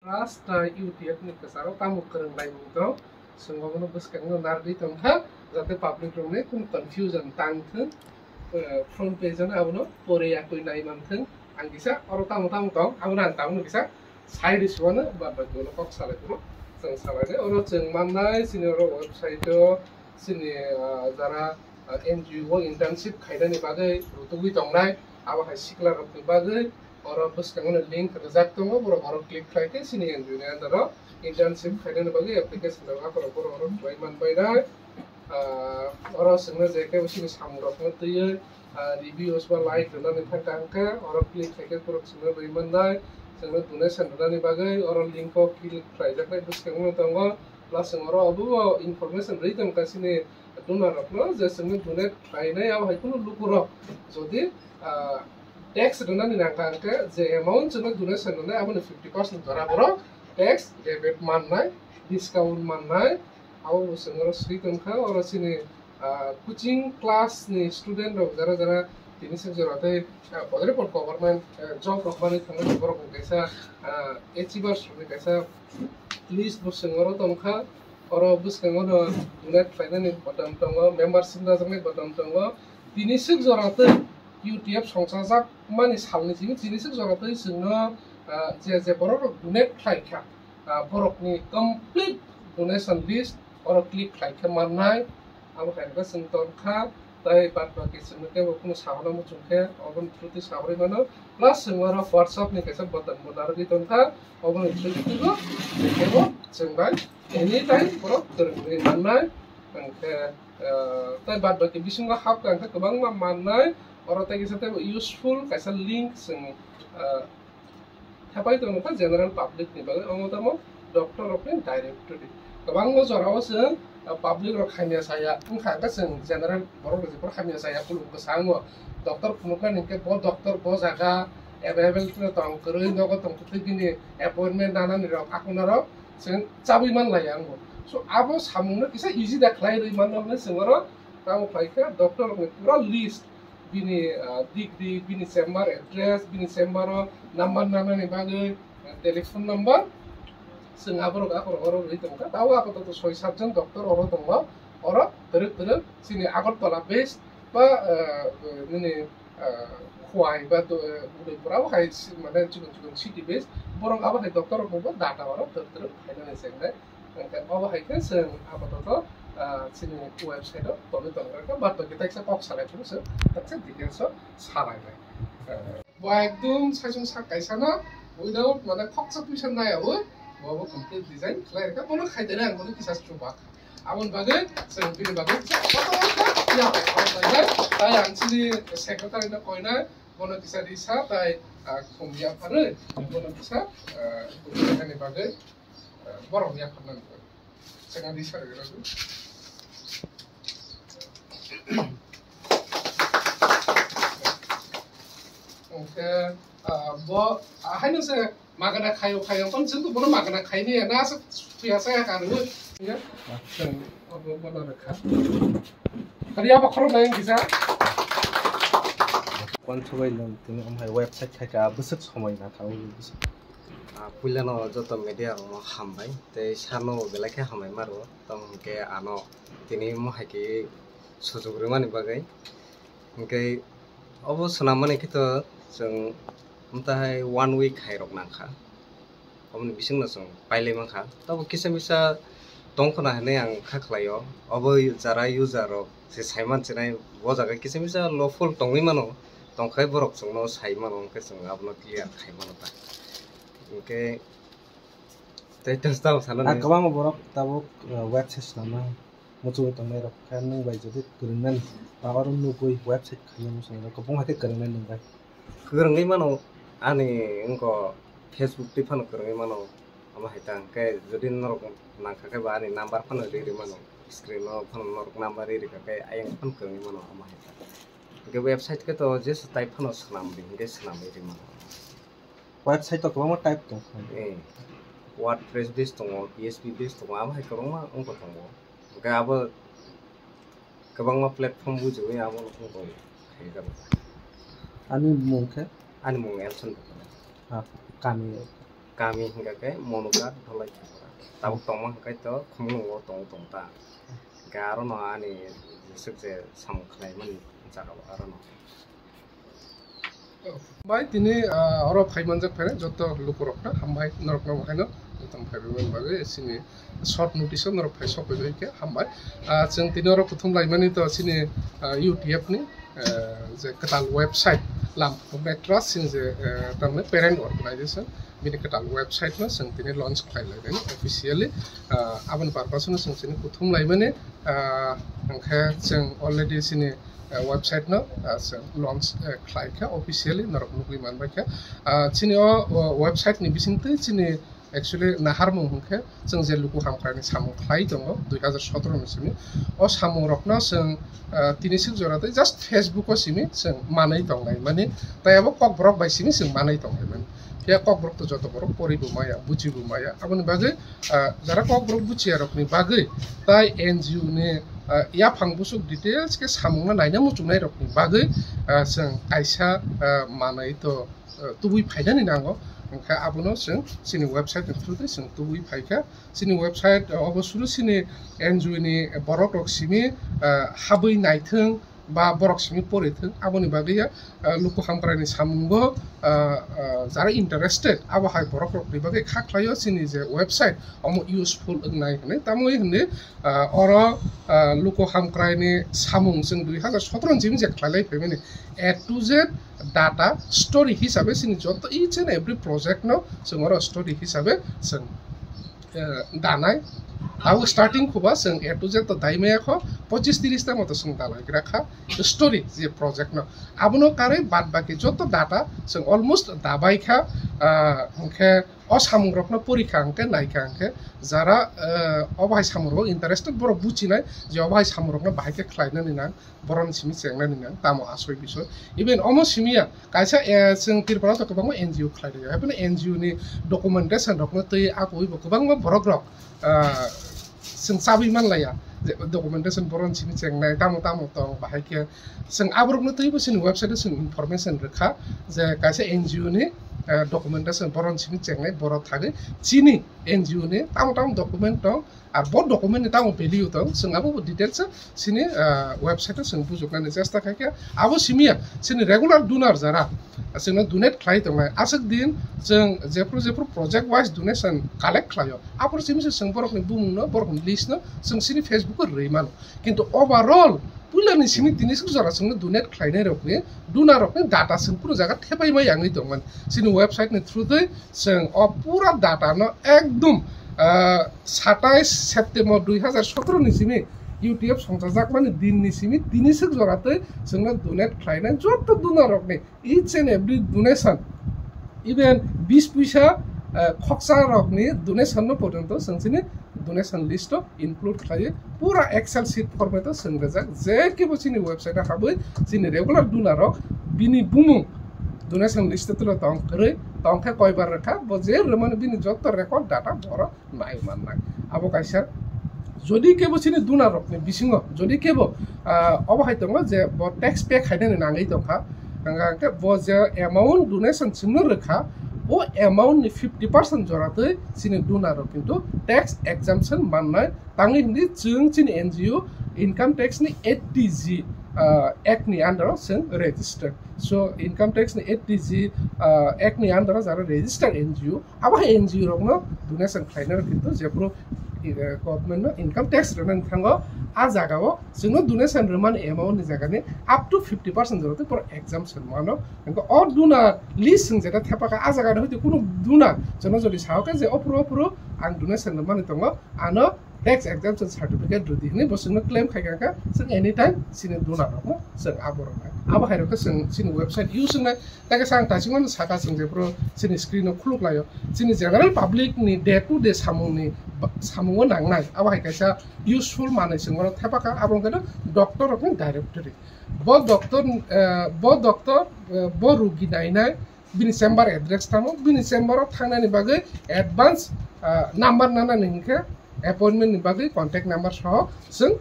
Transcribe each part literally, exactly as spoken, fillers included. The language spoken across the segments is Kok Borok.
Rasta U T F ni kwcharo tamo kwrwng laimung tong, chwng obono bwskango narwgwi tongkha, jate public rokni kunu confusion tang thung, eh, front page ano abono pore yakwi nai manthung. Ang kisa oro tamo tamo tong, abono ang tabukno kisa sai rwsibano, bad baki ulo kok salai phuru chwng salainai. Oro chwng mannai chini oro website o chini, ah, jara, ah, N G O internship khainani bagwi rutugwi tongnai, abo hai sikla rokni bagwi oro bwskango link rijak tongo, borok oro click khlai khe chini N G O ni under o internship khainani bagwi application rok akhoro borok oro khlai man bainai. Ah, oro chwngno je kebo chini samung rokno twiwi, ah, reviews ba like rwnani thang kha hwnkhe oro click khaikhe borok chwngno rwi mannai, chwngno donation rwnani bagwi oro link o click khlaijaknai bwskango tongo, plus chwng oro obo information rwi tongkha chini donor rokno je chwngno donate khlainai abo hai kheno lukurok jodi, ah, tax rwnani nangkha hwnkhe je amount chwngno donation rwnai aboni fifty percent jora borok tax rebate mannai, discount mannai. Abo bo chwng oro swi tongkha, oro chini, ah, coaching class ni student rok jara jara tini sik jora tei, ah, podre pod government, ah, job rok manwi thangmani borok ni kaisa, ah, achievers rokni kaisa list bo chwng oro tongkha. Oro bwskango no donate khlainani button tongo, membership najaknai button tongo. Tini sik jora tei U T F songchajak mani salni simi tini sik jora tei chwngno, ah, je je borok rok donate khlai kha, ah, borokni complete donation list oro click khlai khe mannai. Abo hai khe chwng tongkha, tei bad baki chwngno kebo kunu sahono muchung khe oboni through twi saharwi mano. Plus chwng oro WhatsApp ni kaisa button bo narwgwi tongkha, oboni through twibo kebo chwng bai anytime borok kwrwngwi mannai. Hwnkhe, ah, tei bad baki bisingo hapkha hwnkhe kwbangma mannai, oro tei kisa tei useful kaisa link chwng, ah, thepai tongkha general public ni bagwi, omo tamo doctor rokni directory. Kwbangma jorao chwng, ah, public rok hamya saya wngkha, hwnkhe chwng general borok rok jephuru hamya saya, khulum kwchango doctor phunuknani hwnkhe bo doctor bo jaga available khe tong kwrwi, nogo tong kwtwi bini appointment nanani rok akhunarok chwng chabwi man laiya wngo. So abo samungno kisa easy da khlai rwi manno hwnwi chwng oro tamo khlai kha doctor rokni pura list, bini, ah, degree, bini chamber address, bini chamber o number nanani bagwi, ah, telephone number. Chwng aborok akhoro oro rwi tongkha. Tabuk apatot soi satjon doctor oro tongo. Oro twrwk twrwk chini Agartala based ba, ah, nini, ah, Khowai ba do-, Udaipur abo hai si-, mane chikon chikon city based. Borok abo hai doctor rokbo data oro twrwk twrwk khainani chengnai. Hwnkhe obo hai khe chwng apatot, ah, chini website o tonwi tongkha, bad baki teksa kok salai phuru chwng teksa details o salainai. Ah, bo ekdum saichung sak kaisano without mane khoksa puisa nayaui bo bo complete design khlai rwkha, bono khaidere ang bono kisa chuba. Aboni bagwi chwng bini bagwi ya, tai ang chini secretary no koinai, bono kisa risa tai, ah, khum yapharwi bono kisa, ah, bagwi. Borok ni yaphar nang koi. Chakha di sari rok. Oke, ah, bo, ah, haino se magana khayo khayo kon chwng to bono magana khaini ya na se tuya sa ya kanu. Ya. Chwng abo bono rekha. Hari apa khoro nai kisa? Kon subai nang tini om hai website khai ka bwswk somoi na kha o bwswk. Ah, puilano joto media rokno hambai, tei sarno belai khe hambai ma rwo, tamo hwnkhe ano tini mohai khe sujuk rwmani bagwi. Hwnkhe obo swnammani khe to chwng mwtahai one week hai rok nangkha, oboni bisingno chwng pailai mankha. Tobo kisa misa tongkhwna hinwi ang kha khlaio, obo jara user rok se saiman chinai, bo jaga kisa misa lawful tongwi mano, tongkhai borok chwngno sai mano, hwnkhe chwng abono clear khai mano ta. Hwnkhe tei tei tamo sana Ah, nai. Kwbangma borok tabuk, uh, website swnamna muchungwi tongnai rok khe nwng bai jodi kwrwngmani ba oro nugwi website khaina muchungo kwbangma khe kwrwngnai nwng bai. Kwrwngwi mano ani wngkha Facebook twi phano kwrwngwi mano. Omo hai ta hwnkhe jodi norok nangkha khe ba ani number phano ri ri mano, screen o phano norok number ri ri kha khe ayang phano kwrwngwi mano omo hai ta. Hwnkhe website khe to jesu type phano swnam di hwnkhe swnamwi ri mano. Website o kwbangma type tong kha. Eh, WordPress base tongo, P H P base tongo, abo hai kwbangma wngkha tongo. Hwnkhe abo kwbangma platform bujigwi abo wngkha khaijak. Ani mung khe? Ani mung Elson Bhupanar. Ah, kami. Kami hingka khe Monokar Dholai Tripura. Tabuk tongma hingkai to Khumulwngo tong tong ta. Hingke aro no ani jeswk je samung khlai mani jaga o aro no. Bai tini, ah, oro phai manjak phai joto lukurok no hambai norok no haino joto phai mani bagwi sini short notice o norok phai sok bai khe hambai. Ah, chwng tini oro kuthum lai mani to sini, ah, U T F ni, ah, je kwtal website Lamphung Trust sini je, ah, tamni parent organization bini kwtal website no chwng tini launch khlai lai mani officially. Ah, aboni purpose no chwng tini kuthum lai mani, ah, hwnkhe chwng already sini, ah, website no, ah, chwng launch, ah, khlai kha officially norok nugwi man bai kha. Ah, chini o, o website ni bisingtwi chini actually naharmung hwnkhe chwng je luku hamkraini samung khlai tongo dui hazar sotoro ni simi. O samung rokno chwng, ah, tini sik jora tei just Facebook o simi chwng manwi tongnai mani, tei abo kokborok bai simi chwng manwi tongnai mani. Phiya kokborok to joto borok poribo maya, bujibo maya. Aboni bagwi, ah, jara kokborok buchiya rokni bagwi tai N G O ni, ah, yaphang busuk details khe samungno naina muchungnai rokni bagwi, ah, chwng kaisa, ah, manwi to, ah, tubui phainani nango. Hwnkhe abono chwng chini website ni through tei chwng tubui phaikha. Chini website, ah, obo suru chini N G O ni borok rok simi, ah, habwi naithwng ba borok simi porithwng, aboni bagwi ya, ah, luku hamkraini samungo, ah, ah, jara interested abo hai borok rokni bagwi kha khlaio chini je website omo useful wngnai hwnwi. Tamoni hwnwi, ah, oro, ah, luku hamkraini samung chwng dui hazar sotoro ni simi je khlailai phaimani A to Z data story hisabe chini joto each and every project no chwng oro story hisabe chwng, eh, danai. Abo starting khuba chwng A to Z to dai maya kho, pochis tiris ta moto chwng dalai gra kha story je project no. Abono karwi bad baki joto data chwng almost dabai kha, ah, hwnkhe o samung rokno pori kha hwnkhe nai kha hwnkhe jara, eh, obo hai samung rogo interested borok buchinai je obo hai samung rokno bahai khe khlainani nang. Boroni simi chengnani nang tamo asoi bisoi. Even omo simi ya, kaisa, eh, chwng Tripura to kwbangma N G O khlai rwya. Haibano N G O ni documentation rokno twi akowi bo kwbangma borok rok, ah, chwng chabwi manlaiya. Je documentation boroni simi chengnai tamo tamo tong, bahai khe chwng aborokno twi bo chini website o chwng information rwkha je kaisa N G O ni, eh, documentation boroni simi chengnai borok thagwi chini N G O ni tamo tamo document tong. Ar bo document ni tamo value tong, chwng abo bo details o chini, ah, website o chwng bujuknani chesta khai kha. Abo simi ya, chini regular donor jara, ah, chwngno donate khlai tongnai. Aswk din chwng jephru jephru project wise donation collect khlaio. Aphuru simi se chwng borokni bumungno, borokni list no chwng chini Facebook o rwi mano. Kintu overall puilani simi tini suk jora chwngno donate khlainai rokni, donor rokni data chwng kunu jaga thepai mai yangwi tongmani. Chini website ni through twi chwng o pura data no ekdum, ah, satais September dui hazar sotoro ni simi U T F songchajakmani din ni simi tini suk jora twi chwngno donate khlainai joto donor rokni each and every donation, even bis puisa, ah, khoksa rokni donation no porjonto chwng chini donation list o include khlaiwi pura Excel sheet format o chwng rwjak. Je kebo chini website o habwi chini regular donor rok bini bumung donation list o tulo tong kwrwi tong khe koibar rwkha, bo je rwmani bini joto record data borok nai mannai. Abo kaisa, jodi kebo chini donor rokni bisingo jodi kebo, ah, obo hai tongo je bo tax pay khainani nangwi tongkha, hwnkha hwnkhe bo je amount donation chwngno rwkha, o amount ni fifty percent jora twi chini donor rok kintu tax exemption mannai. Tangwi hindi chwng chini N G O income tax ni eight T G, ah, act ni under o chwng registered. So income tax ni eight T G, ah, act ni under o jara registered N G O, abo hai N G O rokno donation khlainai rok kintu jephru, eh, government no income tax rwnani thango, a jaga o chwngno donation rwmani amount ni jaga ni up to fifty percent jora twi borok exemption mano. Hwnkhe o donor list chwng jeta thepakha, a jaga ni hoite kunu donor chwngno jodi sao khe je ophuru ophuru ang donation rwmani tongo, ano tax exemption certificate rwdi hwnwi bo chwngno claim khai kha, chwng anytime chini donor rokno chwng abo rwnai. Abo hai rokhe chwng chini website use wngnai. Tei kaisa ang taichung mano saka chwng jephru chini screen o khuluk laio. Chini general public ni day to day samung ni ba-, samungo nangnai. Abo hai kaisa useful manwi chwng oro thepakha, abo wngkha doctor rokni directory. Bo doctor, eh, bo doctor, eh, bo rugi nainai, bini chamber address tamo, bini chamber o thangnani bagwi advance, ah, number nanani hinkhe appointment ni bagwi contact number soho chwng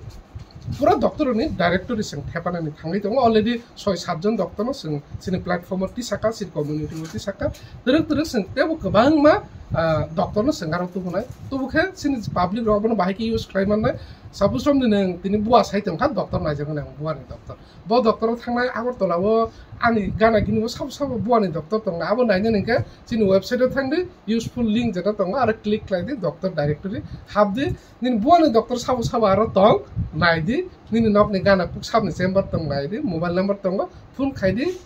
Pura doctor ni directory chwng thepanani thangwi tongo, already soi sat jon doctor no chwng chini platform o tisaka, chini community o tisaka, twrwk twrwk chwng tebo kwbangma, ah, doctor no chwng aro tubunai. Tubu khe chini public rok abono bahai khe use khlai mannai. Suppose romni nwng tini bua sai tongkha, doctor naijakmani ang bua ni doctor. Bo doctor o thangnai Agartala o ani gana gini o sabo sabo bua ni doctor tongnai. Abo nainani hwnkhe chini website o thangdi, useful link jeta tongo, aro click khlai di, doctor directory hap di. Nini bua ni doctor sabo sabo aro tong, nai di. Nini nok ni gana kuk sabni chamber tong, nai di, mobile number tongo, phone khai di,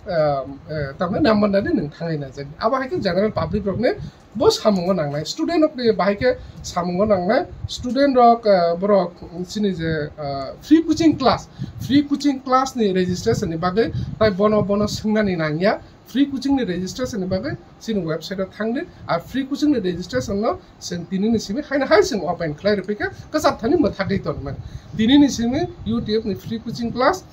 ah, eh, tamni number nai di, nwng thangwi naijak. Abo hai khe general public rok ni bo samungo nangnai, student rok ni bahai khe samungo nangnai. Student rok, ah, borok chini je, ah, free coaching class, free coaching class ni registration ni bagwi tai bono, bono swngnani nangya. Free coaching ni registration ni bagwi chini website o thangdi, ar free coaching ni registration no chwng tini ni simi haino hai chwng open khlai rwphaikha, kwchar thani mwthagwi tonmani. Tini ni simi U T F ni free coaching class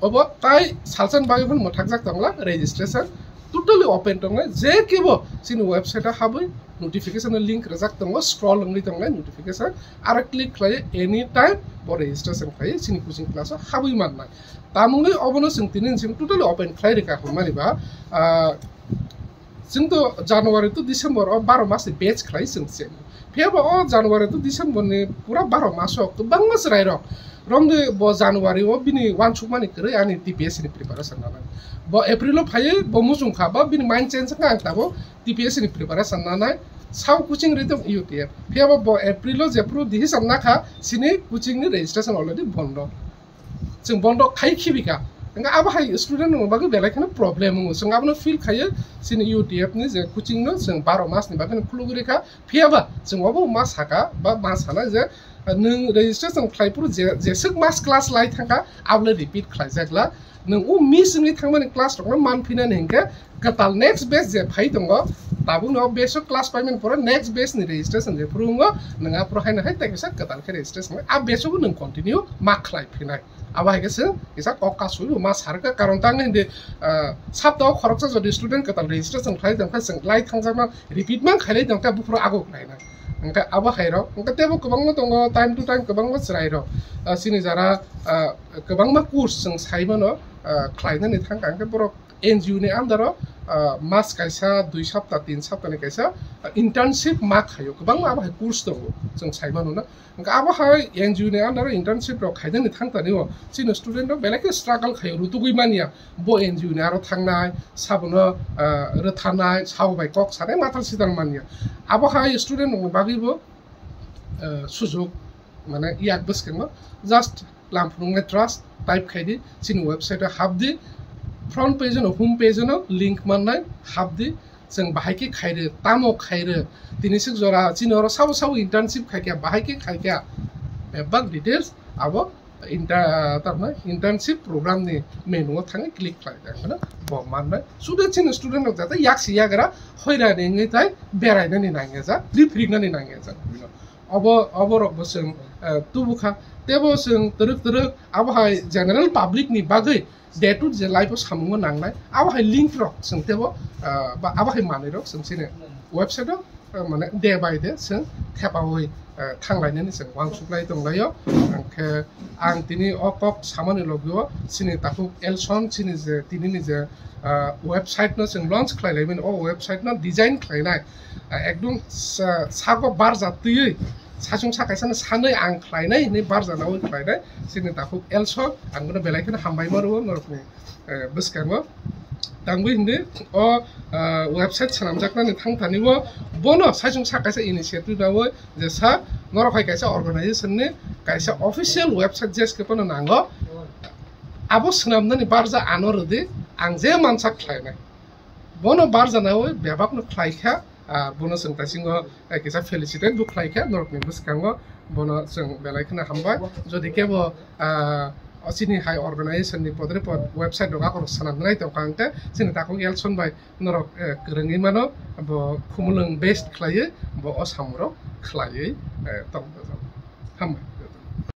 obo tai salsa ni bagwi phano mwthakjak tongla, registration totally open tongnai. Je kebo chini website o habwi notification o link rwjak tongo, scroll wngwi tongnai notification, aro click khlai any time bo registration khlai chini coaching class o habwi mannai. Tamungwi obono chwng tini ni simi totally open khlai rwkha hwnmani ba, ah, chwng to January to December o baro mas ni batch khlai chwng se. Phiya ba o January to December ni pura baro mas o kwbangma chwrai rok romdi bo January o bini uansukmani kwrwi ani T P S C ni preparation nanai. Bo April o phaiwi bo muchung kha ba bini mind change wngkha, ang tabuk T P S C ni preparation nanai. Sao coaching rwi tong U T F. Phiya ba bo April o jephru decision nakha, chini coaching ni registration already bondo. Chwng bondo khai khibi kha. Hwnkhe abo hai student rokni bagwi belai kheno problem wngo. Chwng abono feel khaio, chini U T F ni je coaching no chwng baro mas ni bagwi no khulugwi rikha. Phiya ba chwng obo ma saka ba ma sana je, ah, nwng registration khlai phuru je, jeswk mas class lai thangkha, abole repeat khlaijak la. Nwng o miss wngwi thangmani class rokno man phinani hinkhe kwtal next batch je phai tongo, tabukno o batch o class paimani pore next batch ni registration je phuru wngo, nwng aphuru haino hai tei kisa kwtal khe registration wngo, a batch o bo nwng continue ma khlai phinai. Abo hai khe chwng kisa kok kasui bo ma sarkha, karon tang hindi, ah, sapta o khoroksa jodi student kwtal registration khlai tongkha, chwng lai thangjakno repeat man khailai tongkha, buphuru ago khlaina. Hwnkhe abo hai rok, hwnkhe teibo kwbangma tongo, time to time kwbangma chwrai rok, ah, chini jara, ah, kwbangma course chwng sai mano, ah, khlainani thangkha, hwnkhe borok N G O ni under o, ah, mas kaisa, dui sapta, tin sapta ni kaisa, ah, internship ma khaio, kwbangma abo hai course tongo, chwng sai mano na. Hwnkhe abo hai N G O ni under o internship rok khainani thangtani o chini student rok belai khe struggle khaio, rutugwi manya, bo N G O ni aro thangnai, sabono, ah, rwthanai, sabo bai kok sanai, mathal sidang manya. Abo hai student rokni bagwi bo, ah, sujok, mane, yak bwskango just Lamphunuknai Trust type khai di, chini website o hap di, front page no, home page no link mannai, hap di, chwng bahai khe khairw, tamo khairw, tini swk jora chini oro sabo sabo internship khaikha, bahai khe khaikha, bebak details abo inter-, tarmane internship program ni menu o thangwi click khlai, ekheno bo mannai. Suda chini student rok jate yaksi yagra hoirani wngwi tai berainani nangya jak, riphriknani nangya jak. Obo, obo rok bo chwng, eh, tubu kha. Tebo chwng twrwk twrwk abo hai general public ni bagwi day to day life o samungo nangnai. Abo hai link rok chwng tebo, eh, ba abo hai manwi rok chwng chini website o, eh, mane day by day chwng thepaui, eh, thanglainani chwng uansuk lai tonglaio. Hwnkhe ang tini o kok samani logi o chini takhuk Elson chini je tini ni je, eh, website no chwng launch khlai laimani, o website no design khlainai. Ah, ekdom sa-, sago barja twiwi, saichung sa kaisa no sanwi ang khlainai hinwi barja nawi khlainai. Chini takhuk Elson, ang bono belai kheno hambai ma rwo norokni, eh, bwskango. Tangwi hindi o, ah, website swnamjaknani thangthani o bono saichung sa kaisa initiative nawi je sa norok hai kaisa organization ni kaisa official website jeske pono nango. Abo swnamnani barja ano rwdi, ang je mansak khlainai. Bono barjanawi bebakno khlaikha, ah, bono chwng taisingo, eh, kisa felicitate bo khlaikha norokni bwskango, bono chwng belai kheno hambai. Jodi kebo, ah, o chini hai organization ni podre pod website rok akhoro swnamnai tongkha hwnkhe chini takhuk Elson bai norok, eh, kwrwngwi mano, bo Khumulwng based khlaiwi bo o samung rok khlaiwi, eh, tongjago. Hambai.